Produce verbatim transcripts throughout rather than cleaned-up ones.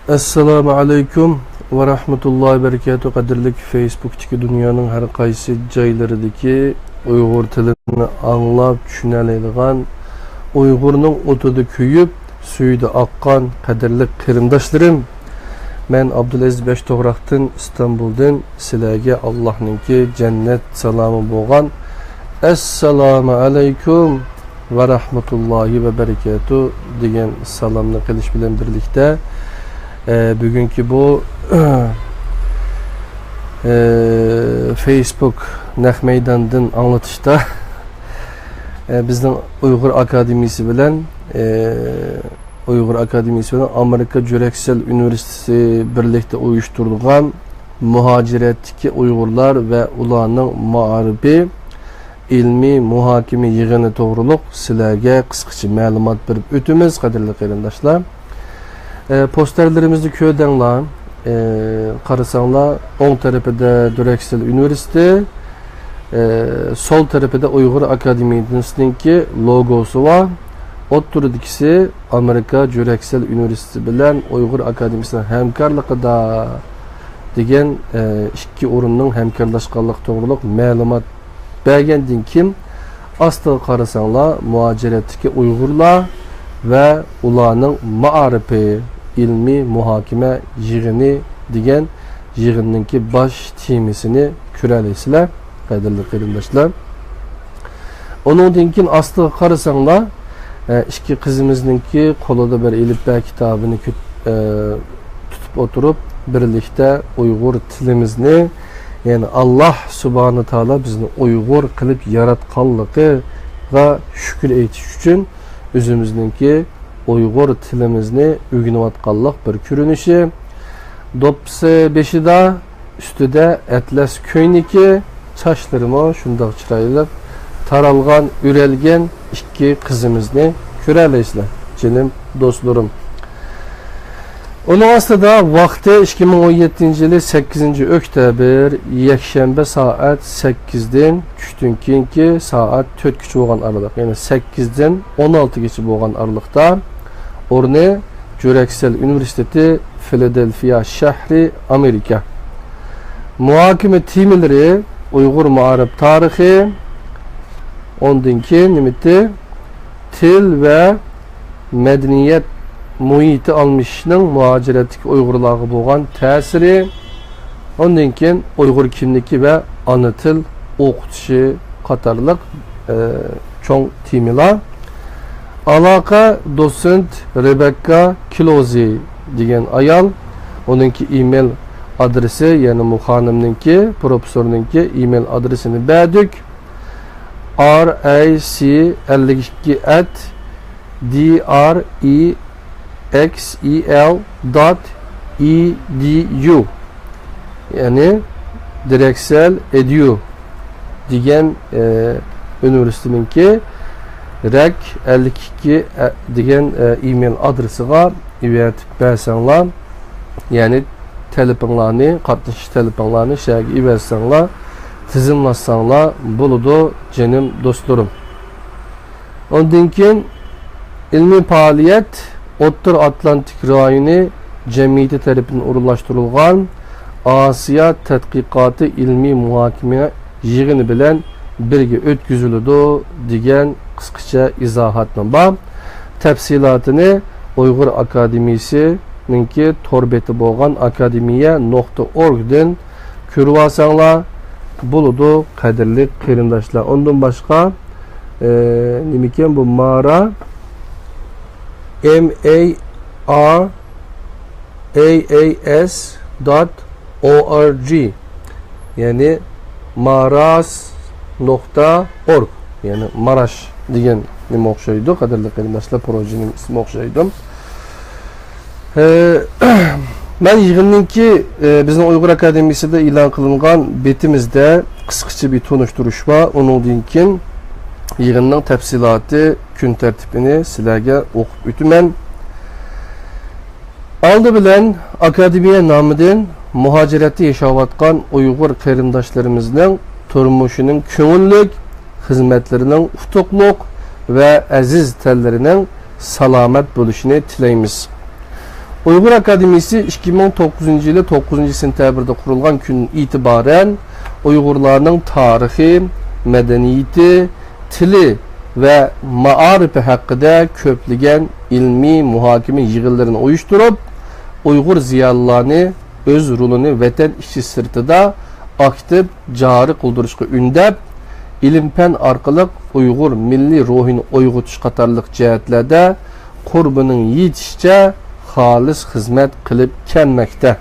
ئەسسالامۇ ئەلەيكۇم ۋە رەھمەتۇللاھى ۋە بەرىكاتۇھ. قەدىرلىك فېيسبۇكتىكى دۇنيانىڭ ھەر قايسى جايلىرىدىكى ئۇيغۇر تىلىنى ئاڭلاپ چۈشىنەلەيدىغان، ئۇيغۇرنىڭ ئوتىدا كۆيۈپ، سۈيىدە ئاققان قەدىرلىك قېرىنداشلىرىم، مەن ئابدۇلئەزىز بەش توغراقتىن ئىستانبۇلدىن سىلەرگە ئاللاھنىڭكى جەننەت سالامى بولغان ئەسسالامۇ ئەلەيكۇم ۋە رەھمەتۇللاھى ۋە بەرىكاتۇھ دېگەن سالامنى قىلىش بىلەن بىرلىكتە، ئە، بۈگۈنكى بۇ، ئە، فېيسبۇك نەق مەيداندىن ئاڭلىتىشتا، ئە، بىزنىڭ ئۇيغۇر ئاكادېمىيىسى بىلەن، ئە، ئۇيغۇر ئاكادېمىيىسى بىلەن ئامېرىكا جۈرەكسەل ئۇنىۋېرسىتېتى بىرلىكتە ئۇيۇشتۇرغان مۇھاجىرەتتىكى ئۇيغۇرلار ۋە ئۇلارنىڭ مائارىپى ئىلمىي مۇھاكىمە يىغىنى توغرۇلۇق سىلەرگە قىسقىچە مەلۇمات بېرىپ ئۆتىمىز، قەدىرلىك قېرىنداشلار. ئە، پوستەرلىرىمىزنى كۆردۈڭلار. ئە، قارىساڭلار، ئوڭ تەرىپىدە جۈرەكسەل ئۇنىۋېرسىتېتى، ئە، سول تەرىپىدە ئۇيغۇر ئاكادېمىيىسىنىڭكى لوگوسى بار. ئوتتۇرىدىكىسى ئامېرىكا جۈرەكسەل ئۇنىۋېرسىتېتى بىلەن ئۇيغۇر ئاكادېمىيىسىنىڭ ھەمكارلىقىدا دېگەن، ئە، ئىككى ئورۇننىڭ ھەمكارلاشقانلىقى توغرۇلۇق مەلۇمات بەرگەندىن كېيىن، ئاستىغا قارىساڭلار، مۇھاجىرەتتىكى ئۇيغۇرلار ۋە ئۇلارنىڭ مائارىپى، ئىلمىي مۇھاكىمە يىغىنى دېگەن يىغىننىڭكى باش تېمىسىنى كۆرەلەيسىلەر، قەدىرلىك قېرىنداشلار. ئۇنىڭدىن كېيىن ئاستىغا قارىساڭلار، ئە، ئىككى قىزىمىزنىڭكى قولىدا بىر ئېلىپبە كىتابىنى كۆت-، ئە، تۇتۇپ ئولتۇرۇپ، بىرلىكتە ئۇيغۇر تىلىمىزنى، يەنى ئاللاھ سۇبھانە تائالا بىزنى ئۇيغۇر قىلىپ ياراتقانلىقىغا شۈكۈر ئېيتىش ئۈچۈن ئۆزىمىزنىڭكى ئۇيغۇر تىلىمىزنى ئۆگىنىۋاتقانلىق بىر كۆرۈنۈشى. دوپپىسى بېشىدا، ئۈستىدە ئەتلەس كۆينىكى، چاچلىرىمۇ شۇنداق چىرايلىق تارالغان، ئۆرەلگەن ئىككى قىزىمىزنى كۆرەلەيسىلەر، جېنىم دوستلىرىم. ئۇنىڭ ئاستىدا ۋاقتى ئىككى مىڭ ئون يەتتىنچى يىلى سەككىزىنچى ئۆكتەبىر، يەكشەنبە سائەت سەككىزدىن، چۈشتىن كېيىنكى سائەت تۆتكىچە بولغان ئارىلىق، يەنى سەككىزدىن ئون ئالتىگىچە بولغان ئارىلىقتا. ئورنى جۈرەكسەل ئۇنىۋېرسىتېتى، فىلادېلفىيا شەھىرى، ئامېرىكا. مۇھاكىمە تېمىلىرى ئۇيغۇر مائارىپ تارىخى، ئۇنىڭدىن كېيىن نېمىتى؟ تىل ۋە مەدەنىيەت مۇھىتى ئالمىشىشنىڭ مۇھاجىرەتتىكى ئۇيغۇرلارغا بولغان تەسىرى، ئۇنىڭدىن كېيىن ئۇيغۇر كىملىكى ۋە ئانا تىل ئوقۇتۇشى قاتارلىق، ئە، چوڭ تېمىلار. ئالاقە دوتسېنت رېبېككا كلوزى دېگەن ئايال، ئۇنىڭكى ئىمېيل ئادرېسى، يەنى بۇ خانىمنىڭكى، پروفېسسورنىڭكى ئىمېيل ئادرېسىنى بەردۇق. R A C ئەللىك ئىككى at D R E X E L dot E D U، يەنى درەكسەل ئېديۇ دېگەن، ئە، ئۇنىۋېرسىتېتنىڭكى رەك ئەللىك ئىككى، ئە، دېگەن، ئە، ئىمېيل ئادرېسىغا ئەۋەتىپ بەرسەڭلار، يەنى تەلىپىڭلارنى، قاتنىشىش تەلىپىڭلارنى شەگە ئەۋەتسەڭلار، تىزىملاتساڭلار بولىدۇ، جېنىم دوستلىرىم. ئۇنىڭدىن كېيىن ئىلمىي پائالىيەت ئوتتۇرا ئاتلانتىك رايونى جەمئىيىتى تەرىپىدىن ئورۇنلاشتۇرۇلغان ئاسىيا تەتقىقاتى ئىلمىي مۇھاكىمە يىغىنى بىلەن بىرگە ئۆتكۈزۈلىدۇ، دېگەن قىسقىچە ئىزاھاتنىڭ بار. تەپسىلاتىنى ئۇيغۇر ئاكادېمىيىسىنىڭكى تور بېتى بولغان ئاكادېمىيە نۇقتا ئورگدىن كۆرۈۋالساڭلار بولىدۇ، قەدىرلىك قېرىنداشلار. ئۇندىن باشقا، ئە، نېمىكەن بۇ مارا، M A R A A S dot O R G، يەنى ماراس نۇقتا ئورگ، يەنى ماراش دېگەن نېمە ئوخشايدۇ، قەدىرلىك قېرىنداشلار، پروژېنىڭ ئىسمى ئوخشايدۇ. ئە، مەن يىغىننىڭكى، ئە، بىزنىڭ ئۇيغۇر ئاكادېمىيىسىدا ئېلان قىلىنغان بېتىمىزدە قىسقىچە بىر تونۇشتۇرۇش بار. ئۇنىڭدىن كېيىن يىغىننىڭ تەپسىلاتى كۈن تەرتىپىنى سىلەرگە ئوقۇپ ئۆتىمەن. ئالدى بىلەن ئاكادېمىيە نامىدىن مۇھاجىرەتتە ياشاۋاتقان ئۇيغۇر قېرىنداشلىرىمىزنىڭ تۇرمۇشىنىڭ كۆڭۈللۈك، خىزمەتلىرىنىڭ ئۇتۇقلۇق ۋە ئەزىز تەنلىرىنىڭ سالامەت بولۇشىنى تىلەيمىز. ئۇيغۇر ئاكادېمىيىسى ئىككى مىڭ توققۇزىنچى يىلى توققۇزىنچى سېنتەبىردە قۇرۇلغان كۈندىن ئېتىبارەن ئۇيغۇرلارنىڭ تارىخى، مەدەنىيىتى، تىلى ۋە مائارىپى ھەققىدە كۆپلىگەن ئىلمىي مۇھاكىمە يىغىنلىرىنى ئۇيۇشتۇرۇپ، ئۇيغۇر زىيالىيلارنى ئۆز رولىنى ۋەتەن ئىچى سىرتىدا ئاكتىپ جارى قىلدۇرۇشقا ئۈندەپ، ئىلىم-پەن ئارقىلىق ئۇيغۇر مىللىي روھىنى ئويغىتىش قاتارلىق جەھەتلەردە قۇربىنىڭ يېتىشىچە خالىس خىزمەت قىلىپ كەلمەكتە.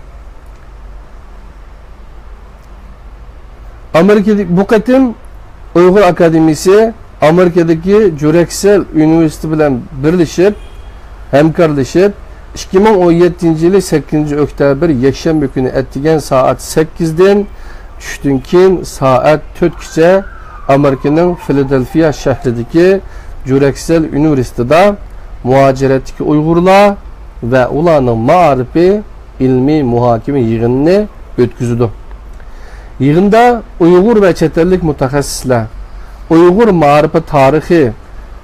ئامېرىكىدىكى بۇ قېتىم ئۇيغۇر ئاكادېمىيىسى ئامېرىكىدىكى جۈرەكسېل ئۇنىۋېرسىتېتى بىلەن بىرلىشىپ، ھەمكارلىشىپ، ئىككى مىڭ ئون يەتتىنچى يىلى سەككىزىنچى ئۆكتەبىر يەكشەنبە كۈنى ئەتىگەن سائەت سەككىزدىن چۈشتىن كېيىن سائەت تۆتكىچە ئامېرىكىنىڭ فىلادېلفىيا شەھىرىدىكى جۈرەكسېل ئۇنىۋېرسىتېتىدا مۇھاجىرەتتىكى ئۇيغۇرلار ۋە ئۇلارنىڭ مائارىپى ئىلمىي مۇھاكىمە يىغىنىنى ئۆتكۈزىدۇ. يىغىندا ئۇيغۇر ۋە چەت ئەللىك مۇتەخەسسىسلەر، ئۇيغۇر مائارىپى تارىخى،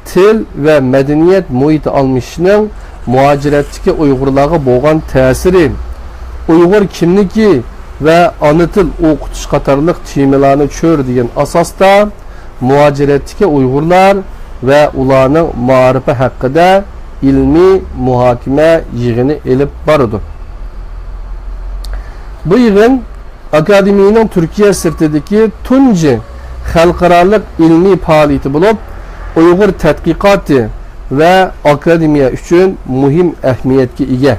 تىل ۋە مەدەنىيەت مۇھىتى ئالمىشىشنىڭ مۇھاجىرەتتىكى ئۇيغۇرلارغا بولغان تەسىرى، ئۇيغۇر كىملىكى ۋە ئانا تىل ئوقۇتۇش قاتارلىق تېمىلارنى چۆرىدىگەن ئاساستا، مۇھاجىرەتتىكى ئۇيغۇرلار ۋە ئۇلارنىڭ مائارىپى ھەققىدە ئىلمىي مۇھاكىمە يىغىنى ئېلىپ بارىدۇ. بۇ يىغىن ئاكادېمىيىنىڭ تۈركىيە سىرتىدىكى تۇنجى خەلقئارالىق ئىلمىي پائالىيىتى بولۇپ، ئۇيغۇر تەتقىقاتى ۋە ئاكادېمىيە ئۈچۈن مۇھىم ئەھمىيەتكە ئىگە.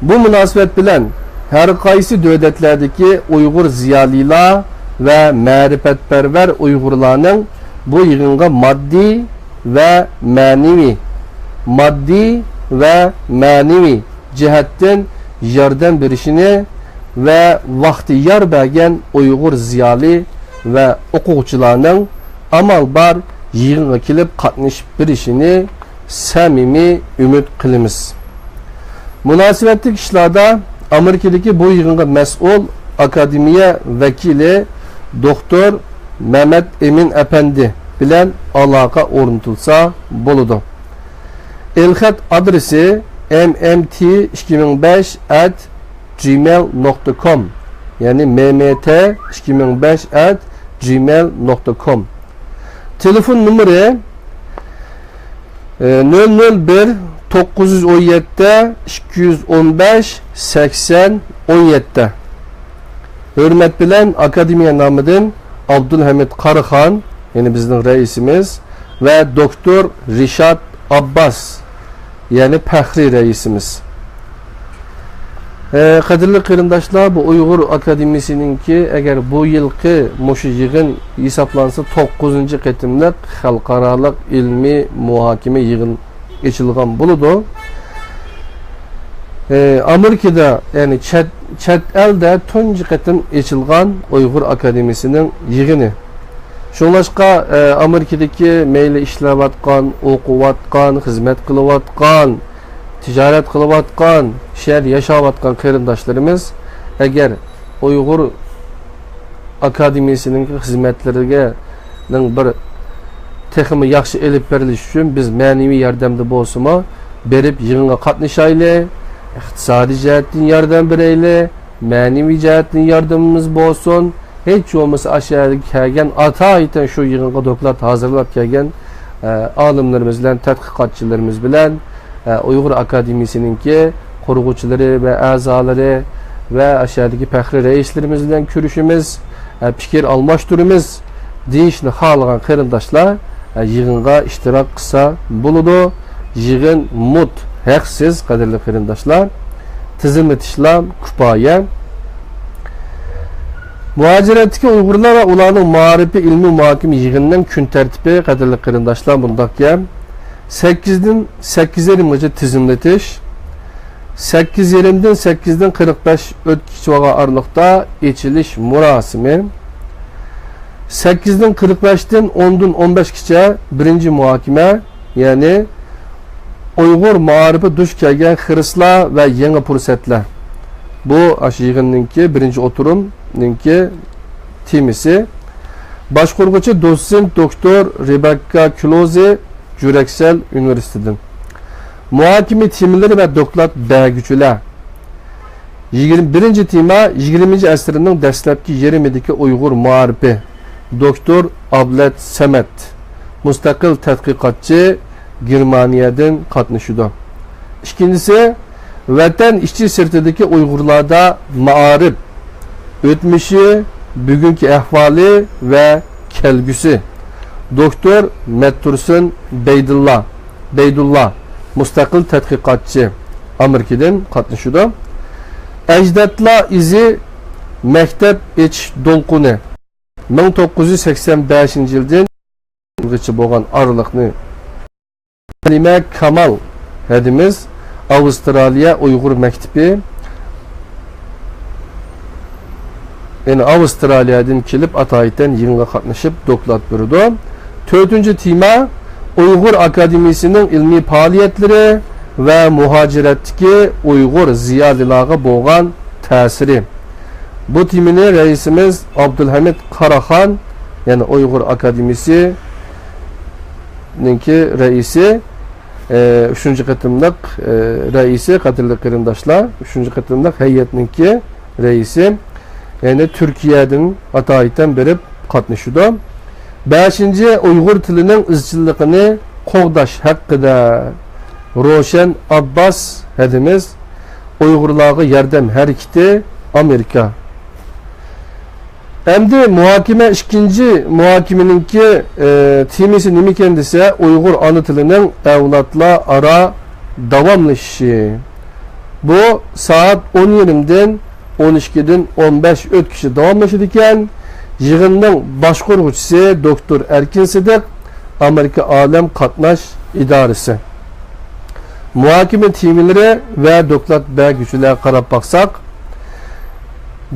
بۇ مۇناسىۋەت بىلەن ھەر قايسى دۆلەتلەردىكى ئۇيغۇر زىيالىيلار ۋە مەرىپەتپەرۋەر ئۇيغۇرلارنىڭ بۇ يىغىنغا ماددىي ۋە مەنىۋى، ماددىي ۋە مەنىۋى جەھەتتىن ياردەم بېرىشىنى ۋە ۋاقتى يار بەرگەن ئۇيغۇر زىيالىي ۋە ئوقۇغۇچىلارنىڭ ئامال بار يىغىنغا كېلىپ قاتنىشىپ بېرىشىنى سەمىمىي ئۈمىد قىلىمىز. مۇناسىۋەتلىك ئىشلاردا ئامېرىكىدىكى بۇ يىغىنغا مەسئۇل ئاكادېمىيە ۋەكىلى دوكتور مەمەت ئىمىن ئەپەندى بىلەن ئالاقە ئورنىتىلسا بولىدۇ. ئېلخەت ئادرېسى mmt ئىككى مىڭ بەش at gmail نۇقتا كوم، يەنى mmt ئىككى مىڭ بەش at gmail نۇقتا كوم. تېلېفون نومۇرى نۆل نۆل بىر، توققۇز يۈز ئون يەتتە، ئىككى يۈز ئون بەش، سەكسەن، ئون يەتتە. ھۆرمەت بىلەن ئاكادېمىيە نامىدىن ئابدۇلھەمىد قاراخان، يەنى بىزنىڭ رەئىسىمىز، ۋە دوكتور رىشات ئابباس، يەنى پەخرىي رەئىسىمىز. ئە، قەدىرلىك قېرىنداشلار، بۇ ئۇيغۇر ئاكادېمىيىسىنىڭكى، ئەگەر بۇ يىلقى مۇشۇ يىغىن ھېسابلانسا، توققۇزىنچى قېتىملىق خەلقئارالىق ئىلمىي مۇھاكىمە يىغىن ئېچىلغان بولىدۇ. ئە، ئامېرىكىدا، يەنى چەت، چەت ئەلدە تۇنجى قېتىم ئېچىلغان ئۇيغۇر ئاكادېمىيىسىنىڭ يىغىنى. شۇڭلاشقا، ئە، ئامېرىكىدىكى مەيلى ئىشلەۋاتقان، ئوقۇۋاتقان، خىزمەت قىلىۋاتقان، تىجارەت قىلىۋاتقان، شۇ يەردە ياشاۋاتقان قېرىنداشلىرىمىز ئەگەر ئۇيغۇر ئاكادېمىيىسىنىڭ خىزمەتلىرىگە، نىڭ بىر تېخىمۇ ياخشى ئېلىپ بېرىلىشى ئۈچۈن بىز مەنىۋى ياردەمدە بولسىمۇ بېرىپ يىغىنغا قاتنىشايلى، ئىقتىسادىي جەھەتتىن ياردەم بېرەيلى، مەنىۋى جەھەتتىن ياردىمىمىز بولسۇن. ھېچ بولمىسا ئاشۇ يەرگە كەلگەن، ئاتايىتەن شۇ يىغىنغا دوكلات ھازىرلاپ كەلگەن، ئە، ئالىملىرىمىز بىلەن، تەتقىقاتچىلىرىمىز بىلەن، ئە، ئۇيغۇر ئاكادېمىيىسىنىڭكى قۇرغۇچىلىرى ۋە ئەزالىرى ۋە ئاشۇ يەردىكى پەخرىي رەئىسلىرىمىز بىلەن كۆرۈشىمىز، ئە، پىكىر ئالماشتۇرىمىز دېيىشنى خالىغان قېرىنداشلار، ئە، يىغىنغا ئىشتىراك قىلسا بولىدۇ. يىغىن مۇت ھەقسىز، قەدىرلىك قېرىنداشلار. تىزىملىتىشلار كۇپايە. مۇھاجىرەتتىكى ئۇيغۇرلار ۋە ئۇلارنىڭ مائارىپى ئىلمىي مۇھاكىمە يىغىنىنىڭ كۈن تەرتىپى، قەدىرلىك قېرىنداشلار، مۇنداقكەن: سەككىزدىن سەككىز يېرىمغىچە تىزىملىتىش، سەككىز يېرىمدىن سەككىزدىن قىرىق بەش ئۆتكىچە بولغان ئارىلىقتا ئېچىلىش مۇراسىمى، سەككىزدىن قىرىق بەشتىن ئوندىن ئون بەشكىچە بىرىنچى مۇھاكىمە، يەنى ئۇيغۇر مائارىپى دۇچ كەلگەن خىرىسلار ۋە يېڭى پۇرسەتلەر. بۇ ئاشۇ يىغىننىڭكى بىرىنچى ئوتتۇرىنىڭكى تېمىسى. باشقۇرغۇچى دوتسېنت دوكتور رېبېككا كلوزې، جۈرەكسەل ئۇنىۋېرسىتېتىدىن. مۇھاكىمە تېمىلىرى ۋە دوكلات بەرگۈچىلەر. يىگىرمە بىرىنچى تېما، يىگىرمىنچى ئەسىرنىڭ دەسلەپكى يېرىمىدىكى ئۇيغۇر مائارىپى. دوكتور ئابلەت سەمەت، مۇستەقىل تەتقىقاتچى، گېرمانىيەدىن قاتنىشىدۇ. ئىككىنچىسى، ۋەتەن ئىچى سىرتىدىكى ئۇيغۇرلاردا مائارىپ، ئۆتمۈشى، بۈگۈنكى ئەھۋالى ۋە كەلگۈسى. دوكتور مەتتۇرسۇن بەيدۇللا، بەيدۇللا، مۇستەقىل تەتقىقاتچى، ئامېرىكىدىن قاتنىشىدۇ. ئەجدادلار ئىزى، مەكتەپ ئېچىش دولقۇنى، مىڭ توققۇز يۈز سەكسەن بەشىنچى يىلدىن يىلغىچە بولغان ئارىلىقنى. سەلىمە كامال ھەدىمىز، ئاۋسترالىيە ئۇيغۇر مەكتىپى، يەنى ئاۋسترالىيەدىن كېلىپ، ئاتايىتەن يىغىنغا قاتنىشىپ، دوكلات بېرىدۇ. تۆتىنچى تېما، ئۇيغۇر ئاكادېمىيىسىنىڭ ئىلمىي پائالىيەتلىرى ۋە مۇھاجىرەتتىكى ئۇيغۇر زىيالىيلارغا بولغان تەسىرى. بۇ تېمىنى رەئىسىمىز ئابدۇلھەمىد قاراخان، يەنى ئۇيغۇر ئاكادېمىيىسىنىڭكى رەئىسى، ئە، ئۈچىنچى قېتىملىق، ئە، رەئىسى، قەدىرلىك قېرىنداشلار، ئۈچىنچى قېتىملىق ھەيئەتنىڭكى رەئىسى، يەنى تۈركىيەدىن ئاتايىتەن بېرىپ قاتنىشىدۇ. بەشىنچى، ئۇيغۇر تىلىنىڭ ئىزچىللىقىنى قوغداش ھەققىدە روشەن ئابباس ھەدىمىز، ئۇيغۇرلارغا ياردەم ھەرىكىتى، ئامېرىكا. ئەمدى مۇھاكىمە، ئىككىنچى مۇھاكىمىنىڭكى، ئى، تېمىسى نېمىكەن دېسە، ئۇيغۇر ئانا تىلىنىڭ ئەۋلادلار ئارا داۋاملىشىشى. بۇ سائەت ئون يېرىمدىن ئون ئىككىدىن ئون بەش ئۆتكىچە داۋاملىشىدىكەن. يىغىننىڭ باشقۇرغۇچىسى دوكتور ئەركىن سىدىق، ئامېرىكا ئالەم قاتناش ئىدارىسى. مۇھاكىمە تېمىلىرى ۋە دوكلات بەرگۈچىلەرگە قاراپ باقساق،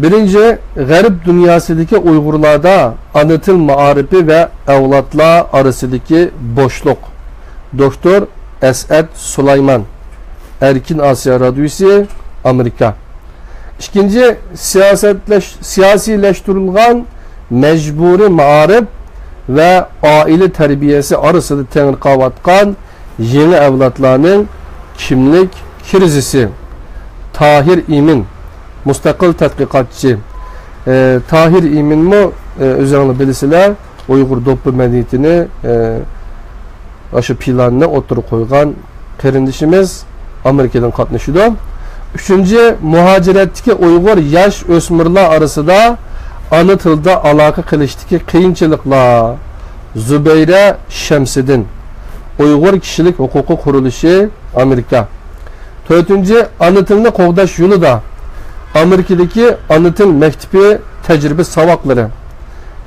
بىرىنچى، غەرب دۇنياسىدىكى ئۇيغۇرلاردا ئانا تىل مائارىپى ۋە ئەۋلادلار ئارىسىدىكى بوشلۇق. دوكتور ئەسئەت سۇلايمان، ئەركىن ئاسىيا رادىيوسى، ئامېرىكا. ئىككىنچى، سىياسەتلەش-، سىياسىيلەشتۈرۈلگەن مەجبۇرىي مائارىپ ۋە ئائىلە تەربىيەسى ئارىسىدا تېڭىرقاۋاتقان يېڭى ئەۋلادلارنىڭ كىملىك كىرىزىسى. تاھىر ئىمىن، مۇستەقىل تەتقىقاتچى. ئى، تاھىر ئىمىنمۇ، ئى، ئۆزۈڭلار بىلىسىلەر، ئۇيغۇر دوپپا مەدەنىيىتىنى، ئى، ئاشۇ پىلاننى ئوتتۇرىغا قويغان قېرىندىشىمىز، ئامېرىكىدىن قاتنىشىدۇ. ئۈچىنچى، مۇھاجىرەتتىكى ئۇيغۇر ياش ئۆسمۈرلەر ئارىسىدا ئانا تىلدا ئالاقە قىلىشتىكى قىيىنچىلىقلار. زۇبەيرە شەمسىدىن، ئۇيغۇر كىشىلىك ھوقۇقى قۇرۇلۇشى، ئامېرىكا. تۆتىنچى، ئانا تىلنى قوغداش يولىدا ئامېرىكىدىكى ئانا تىل مەكتىپى تەجرىبە ساۋاقلىرى.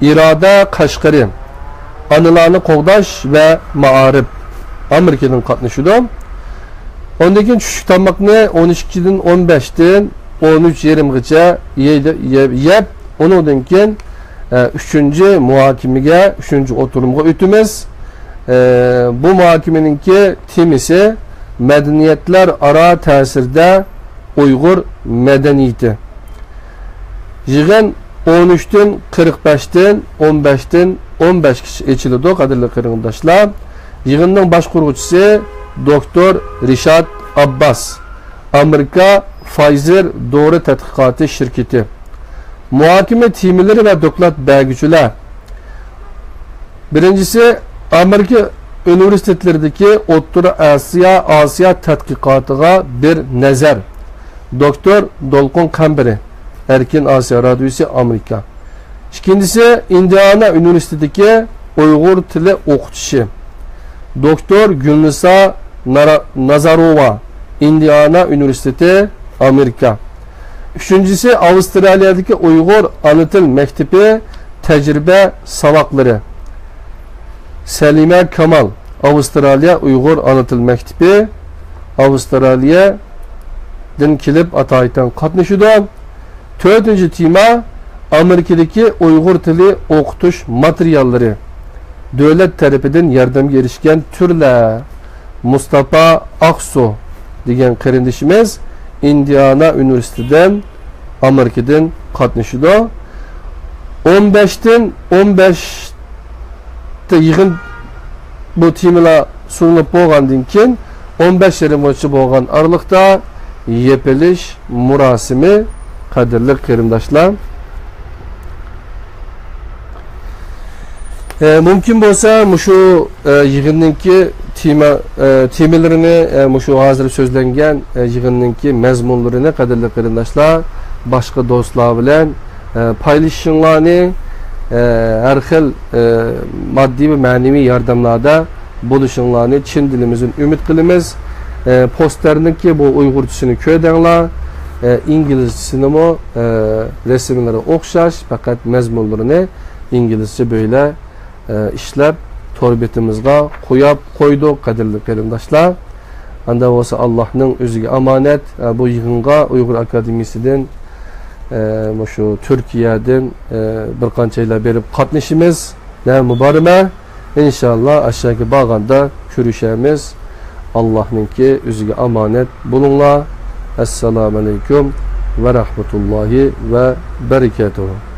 ئىرادە قەشقىرى، ئانىلارنى قوغداش ۋە مائارىپ، ئامېرىكىدىن قاتنىشىدۇ. ئۇندىن كېيىن چۈشلۈك تاماقنى ئون ئىككىدىن ئون بەشتىن ئون ئۈچ يېرىمغىچە يەيدۇ، يەپ، يەپ، ئۇنىڭدىن كېيىن، ئە، ئۈچىنچى مۇھاكىمىگە، ئۈچىنچى ئوتتۇرىمىغا ئۆتىمىز. ئە، بۇ مۇھاكىمىنىڭكى تېمىسى مەدەنىيەتلەر ئارا تەسىردە ئۇيغۇر مەدەنىيىتى. يىغىن ئون ئۈچتىن قىرىق بەشتىن، ئون بەشتىن ئون بەشكىچە ئېچىلىدۇ، قەدىرلىك قېرىنداشلار. يىغىننىڭ باشقۇرغۇچىسى دوكتور رىشات ئابباس، ئامېرىكا فايزېر دورا تەتقىقاتى شىركىتى. مۇھاكىمە تېمىلىرى ۋە دوكلات بەرگۈچىلەر. بىرىنچىسى، ئامېرىكا ئۇنىۋېرسىتېتلىرىدىكى ئوتتۇرا ئاسىيا، ئاسىيا تەتقىقاتىغا بىر نەزەر. دوكتور دولقۇن قەمبىرى، ئەركىن ئاسىيا رادىيوسى، ئامېرىكا. ئىككىنچىسى، ئىندىئانا ئۇنىۋېرسىتېتىدىكى ئۇيغۇر تىلى ئوقۇتۇشى، دوكتور گۈلنىسا نارا-، نازاروۋا، ئىندىئانا ئۇنىۋېرسىتېتى، ئامېرىكا. ئۈچىنچىسى، ئاۋسترالىيەدىكى ئۇيغۇر ئانا تىل مەكتىپى تەجرىبە ساۋاقلىرى. سەلىمە كامال، ئاۋسترالىيە ئۇيغۇر ئانا تىل مەكتىپى، ئاۋسترالىيەدىن كېلىپ ئاتايىتەن قاتنىشىدۇ. تۆتىنچى تېما، ئامېرىكىدىكى ئۇيغۇر تىلى ئوقۇتۇش ماتېرىياللىرى، دۆلەت تەرىپىدىن ياردەمگە ئېرىشكەن تۈرلەر. مۇستاپا ئاقسۇ دېگەن قېرىندىشىمىز ئىندىئانا ئۇنىۋېرسىتېتىدىن، ئامېرىكىدىن قاتنىشىدۇ. ئون بەشتىن ئون بەشتە يىغىن، بۇ تېمىلار سۇنۇلۇپ بولغاندىن كېيىن، ئون بەش يېرىم بويىچە بولغان ئارىلىقتا يېپىلىش مۇراسىمى، قەدىرلىك قېرىنداشلار. ئە، مۇمكىن بولسا، مۇشۇ، ئە، يىغىننىڭكى تېما، ئە، تېمىلىرىنى، ئە، مۇشۇ ھازىر سۆزلەنگەن، ئە، يىغىننىڭكى مەزمۇنلىرىنى، قەدىرلىك قېرىنداشلار، باشقا دوستلار بىلەن، ئە، پايلىشىشىڭلارنى، ئە، ھەر خىل، ئە، ماددىي ۋە مەنىۋى ياردەملەردە بولۇشۇڭلارنى چىن دىلىمىزدىن ئۈمىد قىلىمىز. ئە، پوستېرنىڭكى بۇ ئۇيغۇرچىسىنى كۆردۈڭلار. ئە، ئىنگلىزچىسىنىمۇ، ئە، رەسىملىرى ئوخشاش، پەقەت مەزمۇنلىرىنى ئىنگلىزچە بۆيلە، ئە، ئىشلەپ، تور بېتىمىزغا قوياپ قويدۇق، قەدىرلىك قېرىنداشلار. ئاندا بولسا ئاللاھنىڭ ئۆزىگە ئامانەت، ئە، بۇ يىغىنغا ئۇيغۇر ئاكادېمىيىسىدىن، ئە، مۇشۇ تۈركىيەدىن، ئە، بىر قانچەيلەر بېرىپ قاتنىشىمىز. نەمۇ بارىمەن. ئىنشاللا ئاشۇ يەرگە بارغاندا كۆرۈشەرمىز. ئاللاھنىڭكى ئۆزىگە ئامانەت بولۇڭلار. ئەسسالامۇ ئەلەيكۇم ۋە رەھمەتۇللاھى ۋە بەرىكاتۇھۇ.